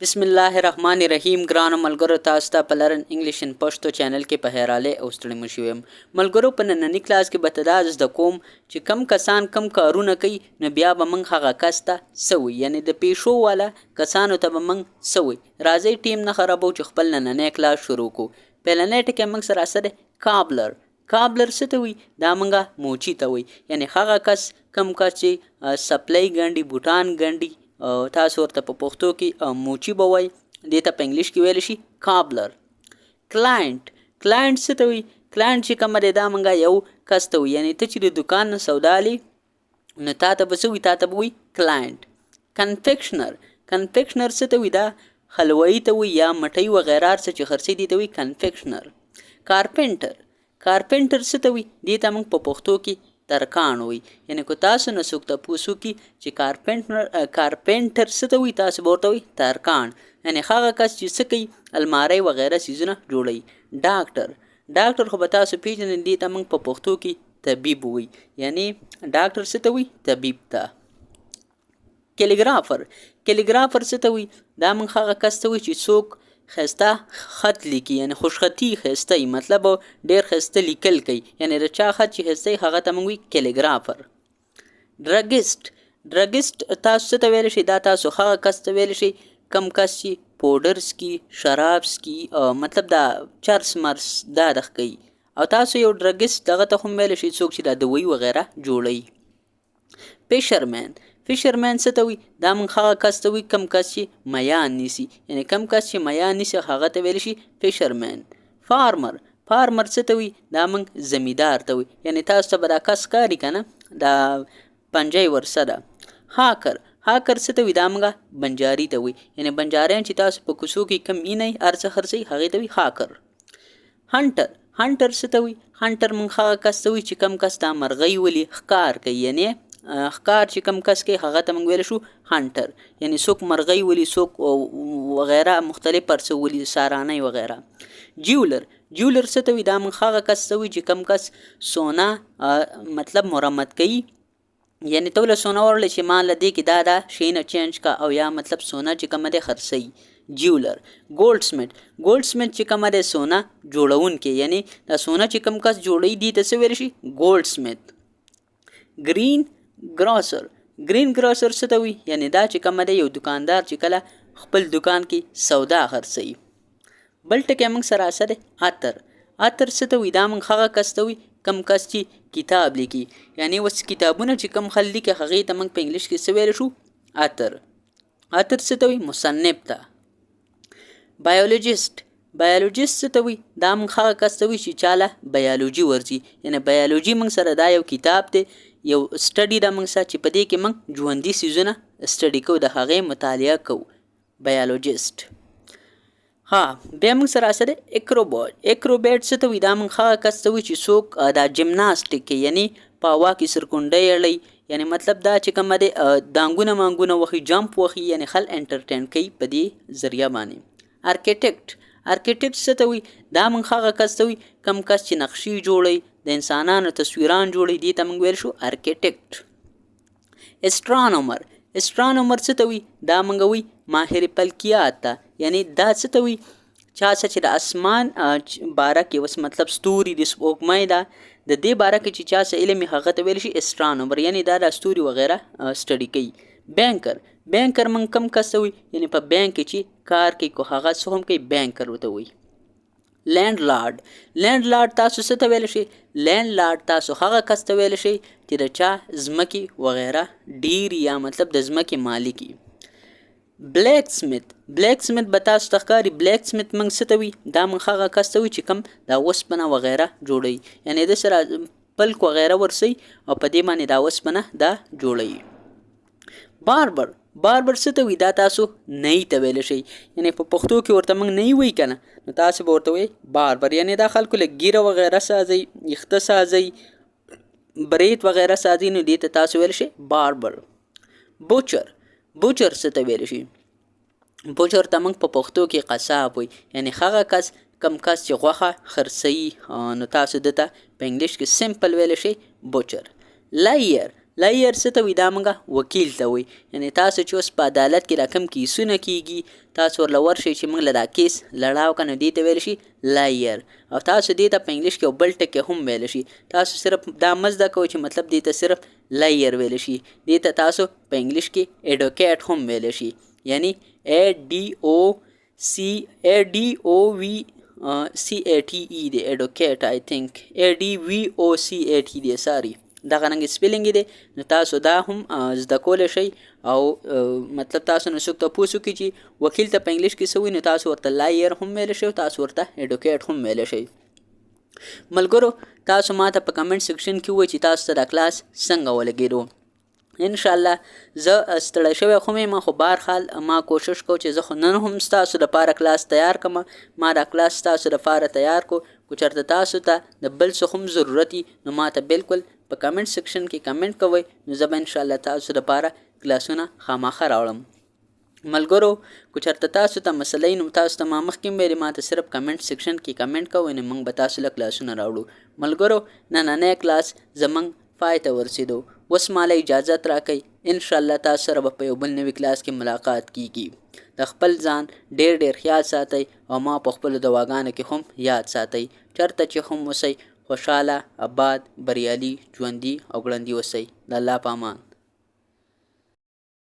بسم الله الرحمن الرحیم. ګرانو ملګرو، تاسو ته په Learn English in Pashto channel کې په خیراله او ستړي مشي ویم. ملګرو، په ننني کلاس کې به ته دا زده کوم چې کم کسان کم کارونه کوي، نو بیا به موږ هغه کس ته څه وایي، یعنې د پیشو والا کسانو ته به موږ څه وایي. راځئ، ټیم نه خرابو چې خپل نننی کلاس شروع کو. پیلنی ټکی موږ سره څه دی؟ Cobbler. Cobbler څه ته وایي؟ دا موږ موچي ته وایي، یعنې هغه کس، کم کس چې څپلۍ ګنډي، بوټان ګنډي، تاسو ورته په پښتو کې موچي به وایي. دې ته په انګلیش کې ویل شي cobbler. Client. Client څه ته وایي؟ Client چې کومه دی، دا موږ یو کس ته وایي، یعنې ته چې د دکان نه سودا لې، نو تا ته به څه وایي؟ تا ته به وایي client. Confectioner. Confectioner څه ته وایي؟ دا حلوایي ته وایي یا مټۍ وغیره هر څه چې خرڅوي، دې ته وایي confectioner. Carpenter. Carpenter څه ته وایي؟ دې ته موږ په پښتو کې ترکان وایي، یعنې که تاسو نه څوک تپوس وکړي چې carpenter څه ته وایي، تاسو به ورته وایي ترکان، یعنې هغه کس چې څه کوي؟ المارۍ وغیره څیزونه جوړوي. ډاکټر. ډاکټر خو به تاسو پیژنئ، دې ته موږ په پښتو کې طبیب وایي، یعنې ډاکټر څه ته وایي؟ طبیب ته. Calligrapher. Calligrapher څه ته وایي؟ دا موږ هغه کس ته وایي چې څوک ښایسته خط لیکي، یعنې خوشخطي ښایسته وي، مطلب ډېر ښایسته لیکل کوي، یعنې د چا خط چې ښایسته وي، هغه ته موږ وایي calligrapher. Druggist. Druggist تاسو څه ته ویلی شئ؟ دا تاسو هغه کس ته ویلی شئ کم کس چې پوډر څکي، شراب څکي، مطلب دا چرس مرس دا دغه کوي، او تاسو یو druggist دغه ته هم ویلی شئ، څوک چې دا دوایي وغیره جوړوي. Fisherman. Fisherman څه ته وایي؟ دا موږ هغه کس ته وایي کم کس چې میان نیسي، یعنې کم کس چې میان نیسي، هغه ته ویل شي fisherman. Farmer. Farmer څه ته وایي؟ دا موږ زمیندار ته وایي، یعنې تاسو ته به دا کس ښکاري که نه، دا پنجه یې ورسه ده. Hawker. Hawker څه ته وایي؟ دا موږ بنجاري ته وایي، یعنې بنجاریان چې تاسو په کوڅو کې کم وینئ، هر څه خرڅوي، هغې ته وایي hawker. Hunter. Hunter څه ته وایي؟ Hunter موږ هغه کس ته وایي چې کم کس دا مرغۍ ولي، ښکار کوي، یعنې ښکار چې کم کس کوي، هغه ته موږ ویلی شو hunter، یعنې څوک مرغۍ ولي، څوک وغیره مختلف هر څه ولي، سارانۍ وغیره. Jeweler. Jeweler څه ته وایي؟ دا موږ هغه کس ته وایي چې کم کس سونا مطلب مرمت کوي، یعنې ته له سونا ورله چې ما له دې کې دا دا شیونه change کا، او یا مطلب سونا چې کومه دی خرڅوي، jeweler. Goldsmith. Goldsmith چې کومه دی، سونا جوړونکی، یعنې دا سونا چې کوم کس جوړوي، دې ته څه ویلی شي؟ Goldsmith. Greengrocer. Greengrocer څه ته وایي؟ یعنې دا چې کومه دی، یو دکاندار چې کله خپل دکان کې سودا خرڅوي. بل ټکی موږ سره څه دی؟ Author. Author څه ته وایي؟ دا موږ هغه کس ته وایي کم کس چې کتاب لیکي، یعنې اوس کتابونه چې کم خلک لیکي، هغې ته موږ په انګلیش کې څه ویلی شو؟ Author. Author څه ته وایي؟ مصنف ته. Biologist. Biologist څه ته وایي؟ دا موږ هغه کس ته وایي چې چاله بیالوجي ورځي، یعنې بیالوجي موږ سره دا یو کتاب دی، یو study ده موږ سره چې په دې کې موږ ژوندي څیزونه study کوو، د هغې مطالعه کوو، biologist. ها، بیا موږ سره څه دی؟ Acrobat. Acrobat څه ته وایي؟ دا موږ هغه کس ته وایي چې څوک دا جمناسټیک کوي، یعنې په هوا کې سرکونډۍ اړوي، یعنې مطلب دا چې کومه دی، دانګونه مانګونه وهي، jump وهي، یعنې خلک entertain کوي په دې ذریعه باندې. Architect. Architect څه ته وایي؟ دا موږ هغه کس ته وایي کم کس چې نقشې جوړوي، د انسانانو تصویران جوړوي، دې ته موږ ویل شو architect. Astronomer. Astronomer څه ته وایي؟ دا موږ وایي ماهر فلکیات ته، یعنې دا څه ته وایي؟ چا څه چې د اسمان باره کې اوس مطلب ستوري د سپوږمۍ ده، د دې باره کې چې چا څه علم وي، هغه ته ویل شي astronomer، یعنې دا د ستوري وغیره study کوي. Banker. Banker موږ کم کس ته وایي؟ یعنې په بانک کې چې کار کوي، کو هغه څه هم کوي، banker ورته وایي. Landlord. Landlord تاسو څه ته ویلی شئ؟ Landlord تاسو هغه کس ته ویلی شئ چې د چا ځمکې وغیره ډېرې یا مطلب د ځمکې مالک وي. Blacksmith. Blacksmith به تاسو ته ښکاري. Blacksmith موږ څه ته وایي؟ دا موږ هغه کس ته وایي چې کوم دا وسپنه وغیره جوړوي، یعنې د سره پلک وغیره ورسوي او په دې باندې دا وسپنه دا جوړوي. Barber. Barber څه ته وایي؟ دا تاسو نی ته ویلی شئ، یعنې په پښتو کې ورته موږ نی وایي که نه، نو تاسو به ورته وایي barber، یعنې دا خلکو له ږیره وغیره سازوي، ویښته سازوي، بریت وغیره سازوي، نو دې ته تاسو ویلی شئ barber. Butcher. Butcher څه ته ویلی شي؟ Butcher ته موږ په پښتو کې قصاب وایي، یعنې هغه کس کم کس چې غوښه خرڅوي، نو تاسو ده ته په انګلیش کې simple ویلی شئ butcher. Liar. لایر څه ته وي؟ دا موږ وکیل ته وي. یعنی تاسو چې اوس په عدالت کې دا کوم کیسونه کیږي، تاسو ورله ورشئ چې موږ له دا کیس لړاو که، نو دې ته ویل شي لایر. او تاسو دې ته په انګلیش کې یو بل ټکی هم ویل شي. تاسو صرف دا مه زده کوئ چې مطلب دې ته صرف لایر ویل شي، دې ته تاسو په انګلیش کې ایډوکیټ هم ویل شي. یعنی ای ډي او سی ای ډي او وی سی ای ټي ای دی، ایډوکیټ، آی تھنک ای ډي وی او سی ای ټي دی، ساری دغه رنګ سپیلینګ دی. نو تاسو دا هم زده کولی شئ. او مطلب تاسو نو څوک تپوس وکړي چې وکیل ته په انګلیش کې څه وایي، نو تاسو ورته لایر هم ویلی شئ او تاسو ورته ایډوکیټ هم ویلی شئ. ملګرو، تاسو ما ته په کمنټ سیکشن کې ووایئ چې تاسو ته دا کلاس څنګه ولګېدو. ان شاء الله زه ستړی شوی خو یم، خو بهرحال ما کوشش کو چې زه خو نن هم ستاسو دپاره کلاس تیار کړم. ما دا کلاس ستاسو دپاره تیار کو. که چېرته تاسو ته د بل څه هم ضرورت وي، نو ما ته بالکل په کمنټ سیکشن کې کمنټ کوئ، نو زه به ان شاء الله تاسو دپاره کلاسونه خامخا راوړم. ملګرو، که چېرته تاسو ته مسله وي، نو تاسو ته ما مخکې هم ویلي، ما ته صرف کمنټ سیکشن کې کمنټ کوئ، نو موږ به تاسو له کلاسونه راوړو. ملګرو، نننی کلاس زموږ پای ته ورسېدو. اوس ماله اجازت راکئ. ان شاء الله تاسو سره به په یو بل نوي کلاس کې ملاقات کیږي. د خپل ځان ډیر ډیر خیال ساتئ او ما په خپلو دعاګانو کې هم یاد ساتئ. چرته چې هم اوسئ، خوشحاله، آباد، بریالي، ژوندي او ګړندي اوسئ. د الله په امان.